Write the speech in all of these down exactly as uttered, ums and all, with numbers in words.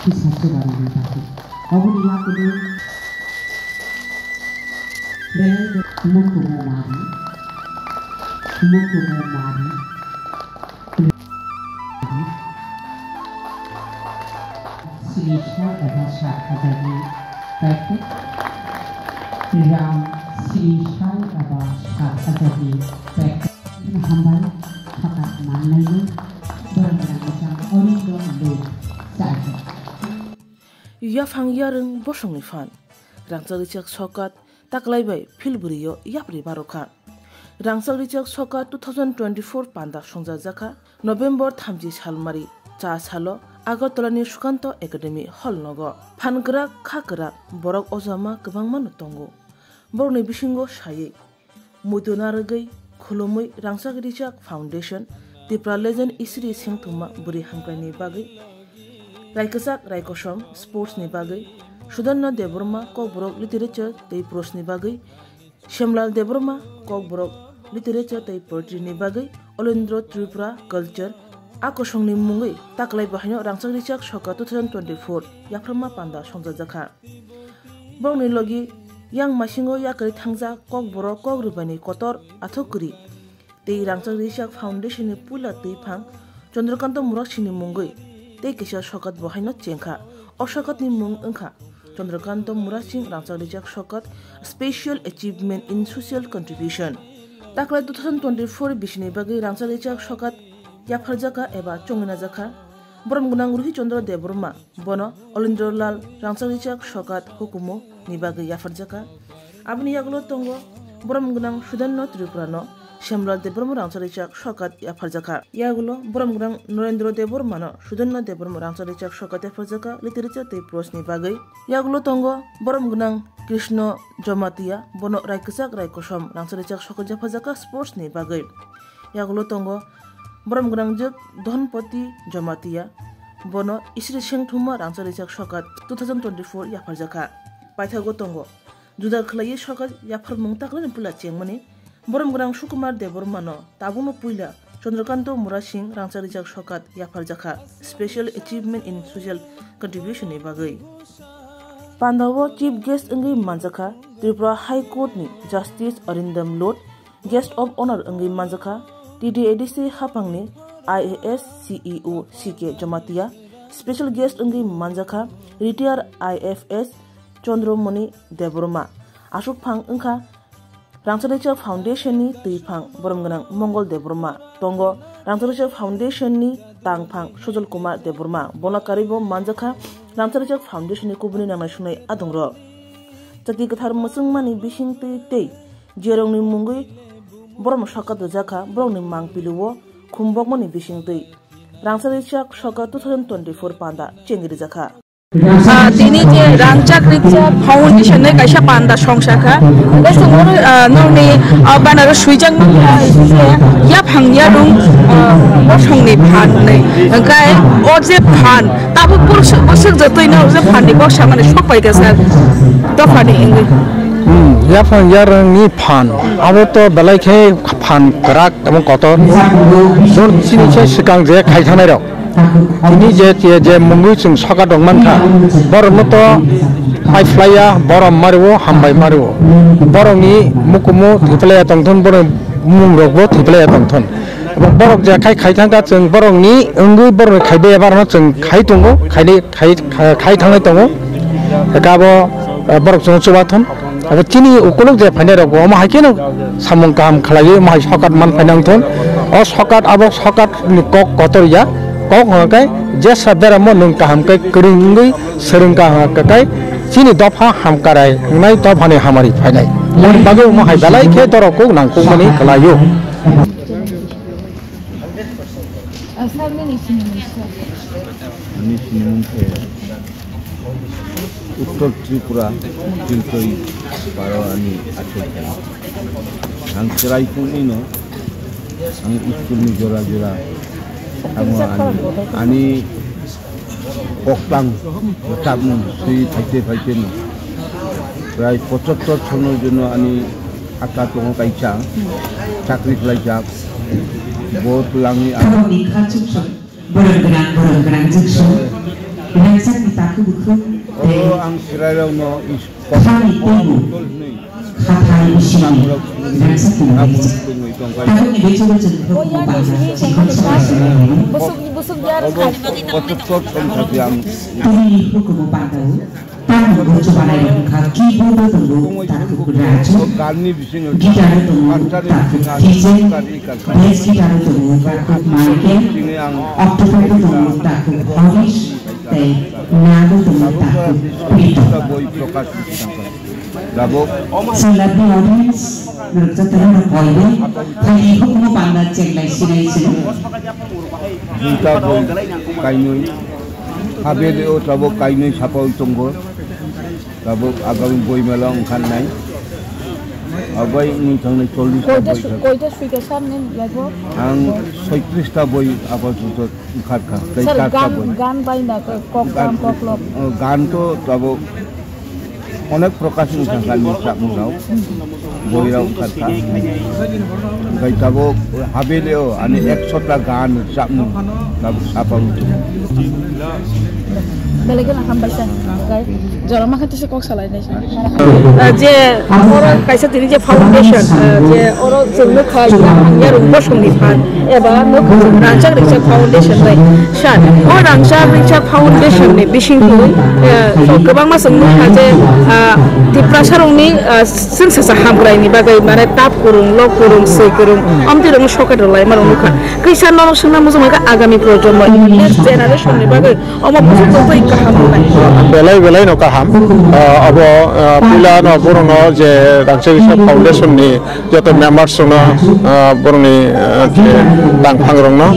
Kisa chubarani bagwi. Oboni yakulo belai no mukumu mari, mukumu mari. Sini sa eba sa hajani packet. Ram sini sa eba sa hajani packet. Hambai khatak manlaino borok rang jang ori dong lo chai. Yaphang yarwng bosongni phan. Rangchak rijak sokat taklai bai philbwrwi o yapri barokha. Rangchak rijak sokat two thousand twenty-four panda songjajakha November thamchi salmari cha salo Agartala ni Sukanto Academy hall nogo. Phan kwrak kha kwrak borok ojama kwbangma no tongo. Borokni bisingo saywi muitu narwgwi khulumwi Rangchak Rijak Foundation, Tipra Legend Isri Sengthoma bwrwi hamkraini bagwi, Raikwchak Raikosom Sports ni bagwi, Sudanno Debbarma Kokborok Literature tei Prose ni bagwi, Shemlal Debbarma Kokborok Literature tei Poetry ni bagwi, Olendro Tripura Culture a kosongni mungwi taklai bahaino Rangchak Rijak Soka two thousand twenty-four yapharma panda songjajakha. Borokni logi yang masingo yakarwi thangjak Kokborok Kokrwbaini kotor athok kwrwi tei Rangchak Rijak Foundation ni puila twiphang Chandrakanta Murasing ni mungwi tei kisa sokat bo haino chengkha. O sokat ni mung wngkha Chandrakanta Murasing Rangchak Rijak Sokat Special Achievement in Social Contribution. Taklai two thousand twenty-four bisini bagwi Rangchak Rijak Sokat yapharjakha eba chongwinajakha. Borom gwnang Ruhi Chandra Debbarma bono Olendro Lal Rangchak Rijak Sokat hukumu ni bagwi yapharjakha. Aboni yagulo tongo borom gwnang Sudanno Tripurano Shemlal Debbarma Rangchak Rijak Sokat yapharjakha. Yagulo borom gwnang Norendro Debbarmano Sudanno Debbarma Rangchak Rijak Sokat yapharjakha Literature tei Prose ni bagwi. Yagulo tongo borom gwnang Krishna Jamatia bono Raikwchak Raikosom Rangchak Rijak Sokat yapharjakha Sports ni bagwi. Yagulo tongo borom gwnangjwk Dhonpoti Jamatia, bono Isri Sengthoma Rangchak Rijak Sokat two thousand twenty-four yapharjakha. Paithago tongo juda khwlaiwi sokat yapharmung taklaini puila chengmani. Borom gwnang Sukumar Debbarmano tabukno puila Chandrakanta Murasing Rangchak Rijak Sokat yapharjakha Special Achievement in Social Contribution ni bagwi. Pandao Chief Guest wngwi manjakha Tripura High Court ni Justice Arindam Lod, Guest of Honor wngwi manjakha T D A D C haphangni I A S C E O C K Jamatia, Special Guest wngwi manjakha Retired I F S Chandramoni Debbarma. Aswk phang wngkha Rangchak Rijak Foundation ni twiphang borom gwnang Mongol Debbarma, tongo Rangchak Rijak Foundation ni tangphang Sujal Kumar Debbarma, bono karwibo manjakha Rangchak Rijak Foundation ni kubuni nangnai sungnai adongrok. Chati kwthar mwchwngmani bisingtwi tei jerongni mungwi borom sokat rwjakha, borokni mang piluo khumbokmani bisingtwi Rangchak Rijak Soka two thousand twenty-four panda chengrijakha. Ah, tini je Rangchak Rijak Foundation ni kaisa panda songsakha. Hwnkhe chwng oro, ah, nokni, ah, banner o swijak nukha, yaphang yarwng, ah, bosongni phan hinwi. Hwnkhe o je phan tabuk bwswk, bwswk jotoi no o je phan ni boksa mani sok paikha sir. Dophani wngwi. Hmm, yaphang yarwng ni phan. Abo to belai khe phan kwrak. Tabuk kotor jor chini se swkang je khai thangnai rok. Tini je, je, je mungwi chwng soka dong mankha, borokno to pai phlaiya, borom mario, hambai mario. Borokni mukumu thwi phlaiya tongthon, borok mung rokbo thwi phlaiya tongthon. Borok je khai, khai thangkha, chwng borokni wngwi borokni khaibai eba rokno chwng khai tongo, khaini khai, khai thangnai tongo. Eka abo, eh, borok chwngno chubathon. Abo chini ukuluk je phainai rok bo omo hai kheno samung kaham khlaiwi omo hai sokat man phaina wngthon. O sokat abo sokat ni kok kotor ya, kok hwnkhe jesa beramo nwng kaham khe kwrwng wngwi swrwng kaham khe kai chini dopha hamkarai wngnai dophani hamari phainai. Aboni bagwi omo hai belai khe dorok kok nangkukmani khlaio. Ani sinimung khe Uttor Tripura, Tiltoi, Baro ani achai khe. Ang chwrai phungni no, ang school ni jora jora tamo ani, ani koktang tabung twi phaite phaite no. Prai pochottor sono jono ani aka tongo kaisa chakri khlaijak. Bo twlangni borok gwnang, borok gwnang jwk song. Rangchakni Bukhuk tei Oro ang chwrairokno is-, khani teibo tol hwnwi khathai bisingni abo rangchak tongwi rijak. Tabukni bisingo chwng bukhuk bangma chikon songwi songwi rwnai. Obo kochok chok song khaji ang. Tini hukumu bandao. Tamni chubanai rok wngkha keyboard o tongo takhuk Raju, guitar o tongo takhuk Tijen, bass guitar o tongo takhuk Michael, octopad o tongo takhuk Harish, tei nag o tongo takhuk Prito. Chwng labni audience, norok jotono no koi bai, tini hukumu banda chenglai sinai chwng. Jinta boi kainwi, habeli o tabuk kainwi sapaui tongo. Tabuk agami boi mela wngkha nai. Abai wngwi thangnai chollish ta Koita boi su-, kha. Koita suika sir nini life o? Ang soitrish ta boi apatot wngkha kha. Tei Sir, char ta gan, boi. Gan bai na ko-, kok Gan, kam, kok lok. Oh, gan to tabuk onek prokash wngkha kha ni chapmung rok. Boirok wngkha kha. Omohai tabuk habeli o ani ekso ta gan chapmung tabuk sapa wngkha. Belai kheno hambai sir. Omohai jora ma khe tisa kok salai nai sir. Ah, je oro kaisa tini je foundation, ah, je oro chwng nukha Yaphangyarung bosongni phan eba nukha Rangchak Rikchak Foundation bai. Sir, o Rangchak Rikchak Foundation ni bisingtwi, ah, kwbangma chwng nukha je, ah, Tiprasarokni, ah, chwngsacha hamkraini bagwi mane tap kwrwng, lok kwrwng, swi kwrwng, amtwi rokno socket rwlai mano nukha. Kisa norok swngna muchung kha agami projonmo, next generation ni bagwi omo buchuk tongwi kaham wngnai. Belai belai no kaham. Ah, abo, ah, puila no borok no je Rangchak Rikchak Foundation ni joto members rokno, ah, borokni, ah, je tangphang rokno,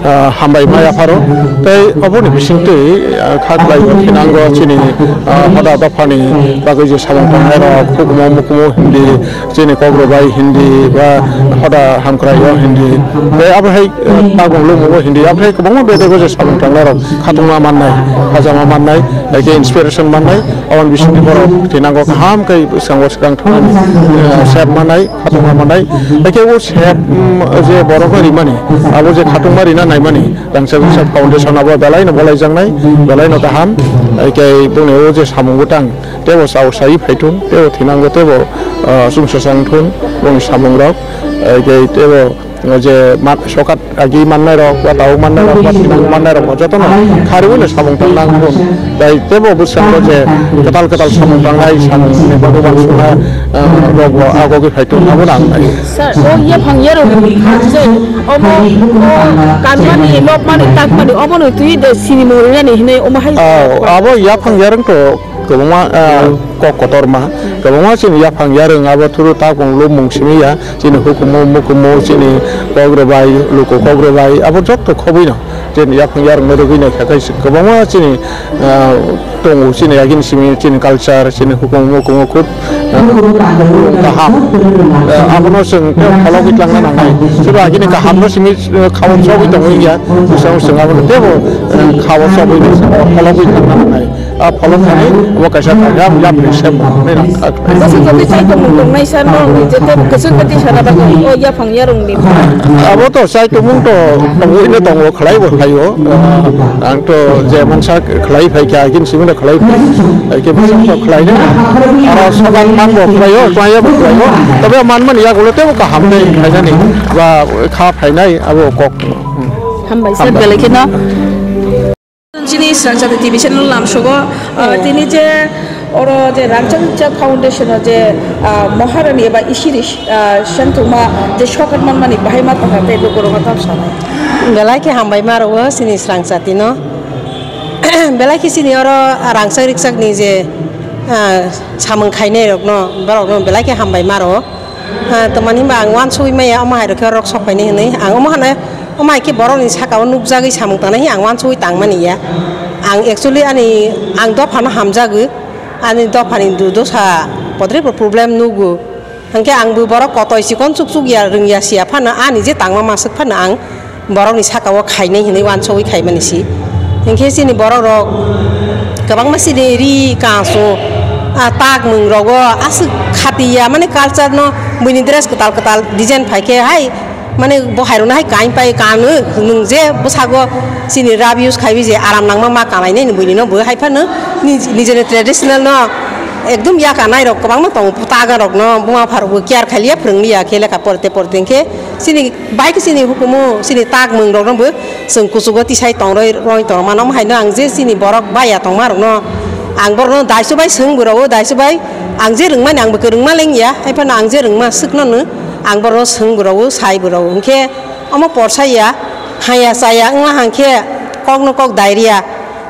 ah, hambai ma yapharo. Tei oboni bisingtwi, ah, kha khlaiwi thinango chini, ah, hoda dophani bagwi je samung tangnai rok, hukumu mukumu Hindi, chini kok rwbai Hindi ba hoda hamkrai o Hindi. Tei abo hai, ah, tabuk lukumu Hindi, abo hai kwbangma bedego je samung tangnai rok khatungma mannai, khajama mannai, hai khe inspiration mannai, oboni bisingtwi borok thinango kaham khe bwskango swkang thangmani, ah, sep mannai. Khatungma manai. Haikhe o sep, mm, je borokno rimani, abo je khatungma rina naimani, Rangchak Rikchak Foundation abo belai no bolai jaknai, belai no kaham. Haikhe boni o je samung bwtang, tebo chao sai phai thung, tebo thinango, tebo, ah, chwngsacha wng thung, boni samung rok. Haikhe tebo je ma-, sokat agi mannai rok, ba tau mannai rok, ba thinang mannai rok, jotono kharwi no samung tang nang thung. Tei tebo bwskango je kwtal kwtal samung tangnai, samung ni bagwi uansukna, ah, rok bo agogwi phai thung, abo nang nai. Sir, o Yaphangyarung je omo, o kanmani, nokmani, takmani, obono twi de sinimung rinani hinwi omo hai. Oh, abo Yaphangyarung to kwbangma, ah, kok kotorma, kwbangma chini Yaphangyarung abo thuru takung lubmung simi ya. Chini hukumu mukumu, chini kok rwbai, luku kok rwbai, abo jotto khobwi no chini Yaphangyarung no rwgwi no khe, khe kwbangma chini, ah, tongo, chini agini simi chini culture, chini hukumu mukumu khub, ah, kaham. Ah, abono chwng tei phologwi tlangna nangnai. Sobo agini kaham no simi, ah, khao chogwi tongwi ya, bwskango chwng abono teibo, ah, khao chogwi no chwng phologwi tlangna nangnai. A pholok thani obo kaisa program yapri se mwnai rang kha. Bwswk jotwi chai tongmung tongnai sir no, je tei kwchwng kwtwi sana bagwi o Yaphangyarungni. Abo to chai tongmung to tongwi no tongo, khlai bo khlai o. Ang to je mungsa khlai phai kha, agini simi no khlai phai. Hai khe bwswk to khlai nai. Aro sokat mang bo khlai o, chaya bo khlai o. Tobe manmani yagulo teibo kaham tei khlainani ba kha phainai abo kok. Hambai sir, hambai. Belai kheno. Chini Srangchati T V channel lamsogo, ah, oh, tini je oro je Rangchak Rikchak Foundation o je, ah, Maharani eba Isiri, ah, sengthokma je sokat manmani bahai ma tongkha tei lukurokno tam sanai. Belai khe hambai ma rwo chini Srangchati no. Belai khe chini oro Rangchak Rikchak ni je, ah, samung khainai rokno, borokno belai khe hambai ma rwo. Ha, tamani hwnba ang uansugwi maya, omo hai rok khe rok sok phainai hwnwi. Ang omo hano, omo hai khe borokni saka o nukjagwi samung tangnai hwnwi ang uansugwi tangmani ya. Ang actually ani, ang dophano hamjagwi, ani dophani du-, dosa podre po problem nugo. Hwnkhe ang bo borok kotoi chikon chukchuk ya, rwngya siya phano, ani je tangma maswk phano ang borokni saka o khainai hinwi uansugwi khaimani si. Hinkhe chini borok rok kwbangma chini ri kasu, ah, takmung rogo aswk khatiya, mane culture no buini dress kwtal kwtal design phaikhe hai Mane bo hairokno hai kain pai kano nwng je bwsago chini rough use khaiwi je aram nangma ma kalainai ni buini no bo hai phano nij-, nijeni traditional no ekdum yakanai rok kwbangma tongo, tagan rokno buma pharok bo care khailiya, phwrwng liya khe lekha porte porte hinkhe chini bai khe chini hukumu chini tak mwng rokno bo chwng kuchugo tisai tongroi roi tongmano, omo haino ang je chini borok baya tongma rokno ang borokno daisu bai swng bo rwo, daisu bai ang je rwngmani ang bo kwrwngma lengya, hai phano ang je rwngma swkno no ang borokno swng bo rwo, sai bo rwo. Hinkhe omo porsa ya, haya chaya wngma hangkhe kokno kok diarrhea,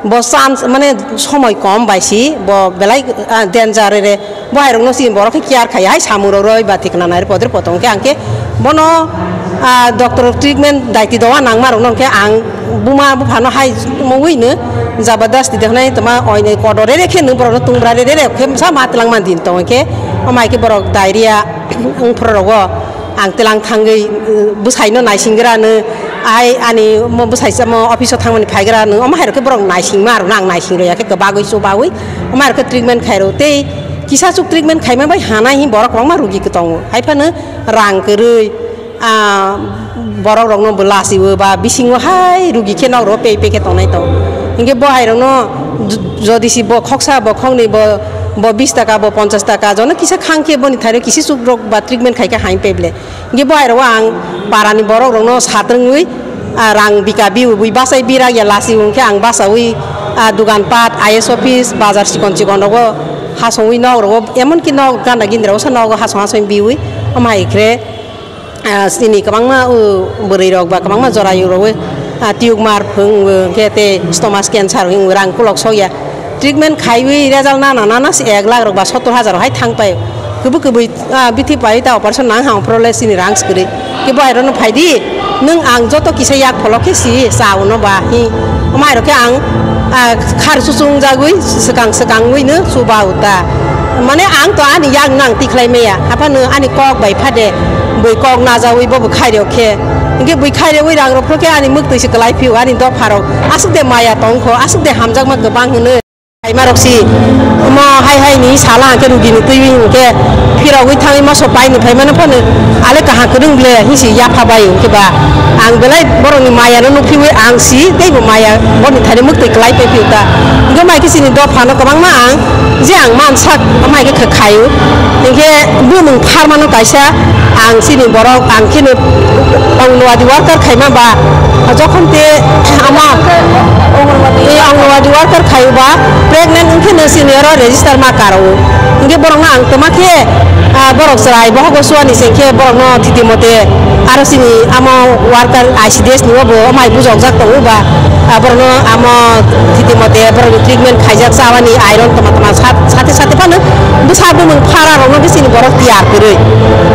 bo chance mane somoi kom bai si, bo belai, ah, danger re, bo hai rokno si borok khe care khai hai samung rok roi ba thikna nai podre poto hwnkhe ang khe bono, ah, doctor treatment daiti dowa nangma rokno hwnkhe ang buma buphano hai mungwi no jabardasti de hwnai tongma oinai kodo re re khe nw borokno tungbra re re re khe sa ma twlang man din tong khe, omo hai khe borok diarrhea wngphuru rogo. Ang telang thangwi, uh, bwsaino naisinggra no, ai ani mo bwsai samo office o thangmani phaigra no, omo hai rok khe borok naisingma rok no ang naising rwya khe kwbagwi chubawi, omo hai rok khe treatment khairo tei kisa chuk treatment khaima bai hanai hi borok kwbangma rugi tongo, hai phano rang kwrwi, ah, borok rok no bo lachiwo ba bisingo hai rugi khe nok rok pei pei khe tongnai tong. Hinkhe bo hai rok no j-, jodi si bo khoksa bo khoknwi bo, bo bis taka bo ponchas taka jono kisa khang khe boni thairo kisi chuk rok ba treatment khai khe hain peble. Hinkhe bo hai rok ang para ni borok rok no satrwngwi, ah, rang bika biwi bachai birak ya lachi hwnkhe ang bachawi, ah, dugan pat, I S office, bazar chikon chikon rogo hasongwi nok rogo emon ki nok ganda gindra osa nogo hasong hasong biwi omo hai khe, ah, chini kwbangma, uh, bwrwi rok ba kwbangma jorayu rogo, ah, tiyuk mar phwng hwnkhe tei stomach cancer hwnkhe rang kulok sokya. Treatment khaiwi result nana nana se ek lakh rok ba sottor hajar hai thang pai. Kubui kubui, ah, bithi pai ta operation nang ha, ophoro le chini rang swkri. Ke bo hai rok no phai di. Nwng ang joto kisa yak pholok khe si cha uno ba hi. Omo hai rok khe ang, ah, khar chuchung jagwi swkang swkangwi no chuba uta. Mane ang to ani yak nang tikhlai maya. Haphano ani kok bai phade bui kok najawi bo bo khai rok khe. Hinkhe bui khai rok wi rang rok phro khe ani mwktwi se kwlai phio ani dopha rok. Aswk de maya tong kho, aswk de hamjakma kwbang hwnwi. Hai marok si, omo hai hai ni sala hwnkhe rugi ni twi hinkhe phirogwi thangwi moso pai ni phai mano phano ale kaham kwrwng ble hi si yapha bai hinkhe ba ang belai borok ni maya no nukphiwi ang si tei bo maya boni thani mwktwi kwlai pai phio ta. Hinkhe mai khe chini dopha no kwbangma ang je ang mansak omo hai khe khaio hinkhe bumung pharma no kaisa ang chini borok ang kheno Anganwadi worker khaima ba jokhon te ama Anganwadi worker khaio ba pregnant wngkhe no sini oro register ma karo. Hinkhe borok no ang toma khe, ah, borok chwrai bohogo suani se hinkhe borok no thiti mote aro sini amo worker I C D S ni bo omo hai bujokjak tongo ba, ah, borok no amo thiti mote borok ni treatment khaijak chabani iron toma toma sat-, sate sate phano bwsa bumung phara rok no khe chini borok tiyar kwrwi.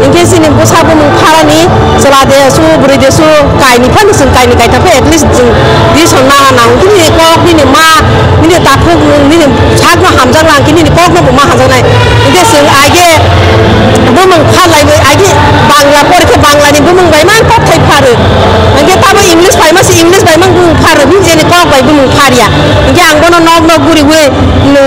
Hinkhe chini bwsa bumung phara ni chwla de su bwrwi de su kaini phano chwng kaini kaitham khe at least chwng dison nana nango khe nini kok nini ma nini takhuk nini sak no hamjak lang khe nini kok no bo ma hamjaknai. Hinkhe chwng aige bumung pharlaiwi aige Bangla pore khe Bangla ni bumung bai man kok thai pharo. Hinkhe tamo English bai ma se English bai man bumung pharo nijeni kok bai bumung pharya. Hinkhe ang bono nok nok guriwi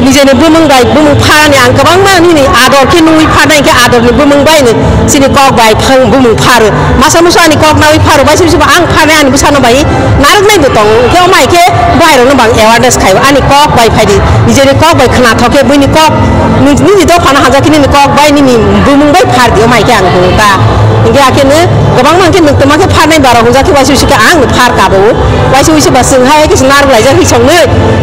nijeni bumung bai bumung pharani ang kwbangma nini ador khe nungwi pharnai hinkhe adorni bumung bai no chini kok bai thang bumung pharo. Masa musa ani kok nawi pharo bai sibisibo ang pharnai ani bwsano bai narwknai bo tongo. Hinkhe omo hai khe bo hai rokno bo ang awareness khaio ani kok bai phaidi. Nijeni kok bai khwnathok khe buini kok nini dophano hamjak khe nini kok bai nini bumung bai phardi omo hai khe ang hwnta. Hinkhe hakhe no kwbangma hinkhe nwng tongma khe pharnai barok hwnjak khe waisa waisa khe ang no phar kabo. Waisa waisa ba chwng hai khe narwk laijak hisongno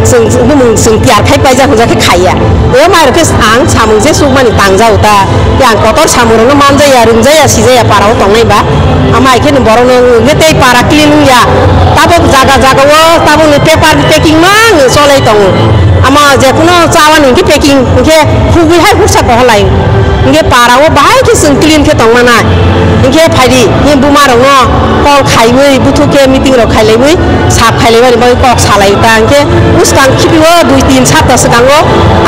chwng bumung chwng tiyar khai paijak hwnjak khe khaiya. Tei omo hai rok khe ang samung je sukmani tangjago ta. Tei ang kotor samung rokno manjaya, rwngjaya, sijaya para o tongnai ba. Ama hai khe no borok no wngkhe tei para clean wngya. Tabok jaga jaga o tabok ni paper packing mang cholai tongo. Ama je kuno chawani hinkhe packing hinkhe khugwi hai hursa koholai. Hinkhe para o bahai khe chwng clean khe tongmana. Hinkhe phaidi, ni buma rokno call khaiwi, buthuk khe meeting rok khailaiwi, sap khailaimani bagwi kok salai ta. Hinkhe bwskang khibigo dui tin sapta swkango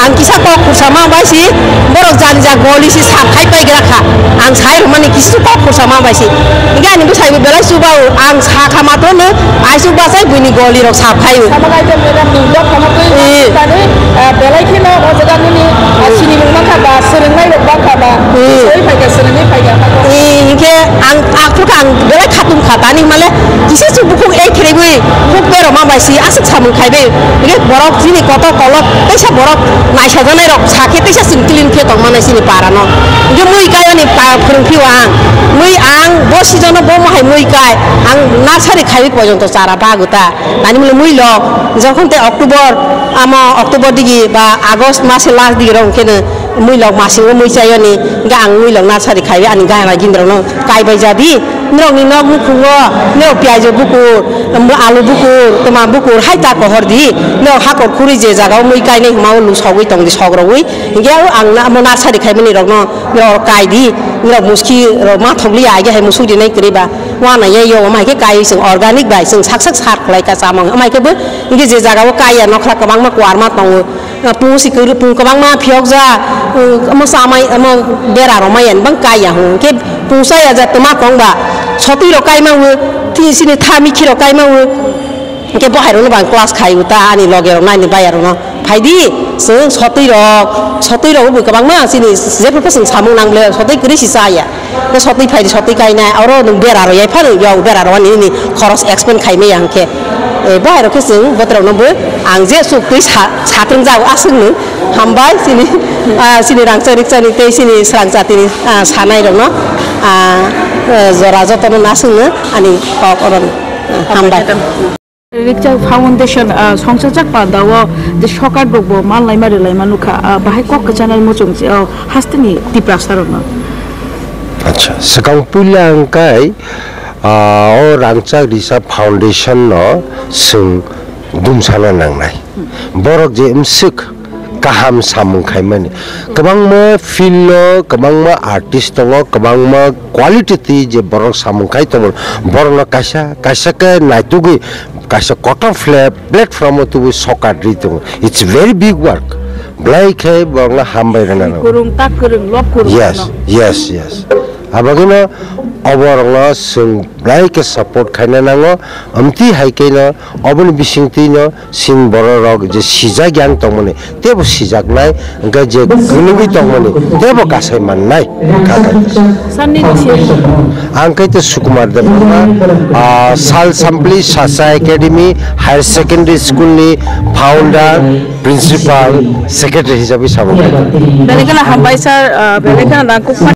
ang kisa kok khursa ma bai si, borok jani ja goli si sap khai pai gra kha. Ang sai rwmani kisa kok khursa ma bai si. Hinkhe ani bwsai bo belai chuba o, ang sa kha matro no aisuk bachai buini goli rok sap khai o. Sama kaitor madam ni dok kama twi Eh. tani, ah, belai kheno o jaga nini, ah, Hmm. sinimung mankha ba, swrwngnai rok bangkha ba, Hmm. soi phaikha, swrwngwi phaikha. Eh, Khe ang aphuru khe ang belai khatung kha tani hwnmale kisa se bukhuk ei kheribwi huk berok ma bai si aswk samung khaibai. Hingkhe borok chini kotor kolok teisa borok naisajaknai rok sakhe teisa chwng clean khe tongmani chini para no. Hingkhe mui kai ani pa phwrwng phio ang. Mui ang bo season o bo mohai mui kai ang nursery khaiwi pojonto chara bagu ta. Tani muli mui lok jokhon te October amo October digi ba August mase last digi rok hingkhe no mui lok masing o mui chayoni hingkhe ang mui lok nursery khaiwi ani gana gindrok no kaibai jadi. Norokni nok nukhungo norok piyaj bukur, alu bukur, twma bukur hai ta kohor di. Norok hakor khuri je jaga o mui kainai hwnma o lusogwi tong di sok rogwi. Hingkhe ang na-, omo nursery khaimani rokno norok kai di. Norok muski rok ma thok liya, aige hai musuk rinai kwrwi ba. Wana ye yo, omo hai khe kai chwng organic bai chwng sak sak sar khlai ka chamung. Omo hai khe bo hingkhe je jaga o kaiya nokra kwbangma kuarma tongo. Pung si kwrwi, pung kwbangma phiyokjak, omo chamai, omo bera rwmai ya, bang kaiya hwn. Khe pung chaya ja twma kong ba, sotwi rok kaima o, tini sini tha mikhi rok kaima o. Khe bo hai rokno bang class khai o ta, ani loge rok, ani baya rokno. Phaidi, chwng sotwi rok, sotwi rok bo kwbangma, chini jephru chwng samung nang ble, sotwi kwrwi si chaya. Khe sotwi phaidi sotwi kainai, oro nwng bera rw yai phano, yog bera rw ani nini khoros expend khai maya hwnkhe. Eh, bahai rok khe chwng botrok no bo ang je chuk twi sa, sa twrwng jago aswk nwng hambai chini, ah, chini rangchak rikchak ni tei chini swrang jati ni, ah, sanai rok no, ah, eh, jora joto no aswk nwng ani kok oro no, ah, hambai. Rikchak Foundation, ah, songchajak panda o je sokat rok bo manlaima rwlaima nukha, ah, bahai kok kwchanai muchung je, oh, haste ni Tiprasa rok no. Acha, swkang puila ang kai, ah, o Rangchak Risa Foundation no swng dumsana nangnai. Borok je mswk kaham samung khaimani. Kwbangma field o, kwbangma artist tongo, kwbangma quality twi je borok samung khai tongo. Borokno kaisa, kaisa khe naitugwi kaisa kotor fla-, platform o tubui sokat ri tongo. It's very big work. Belai khe borokno hambai rwna nango. Kwrwng ta kwrwng, lok kwrwng. Yes, yes, yes. Abagino oborokno chwng belai khe support khaina nango. Amtwi hai kheno oboni bisingtwino chini bororok je sijak yang tongmani, teibo sijaknai, hwnkhe je kwlwgwi tongmani, teibo kasai mannai. Sanni ni siyang. Ang khe to Sukumar Debbarma, ah, Sal Sampli Sasa Academy Higher Secondary School ni founder, principal, secretary hisabe sabo. Belai kheno hambai sir, ah, belai kheno nangkuk.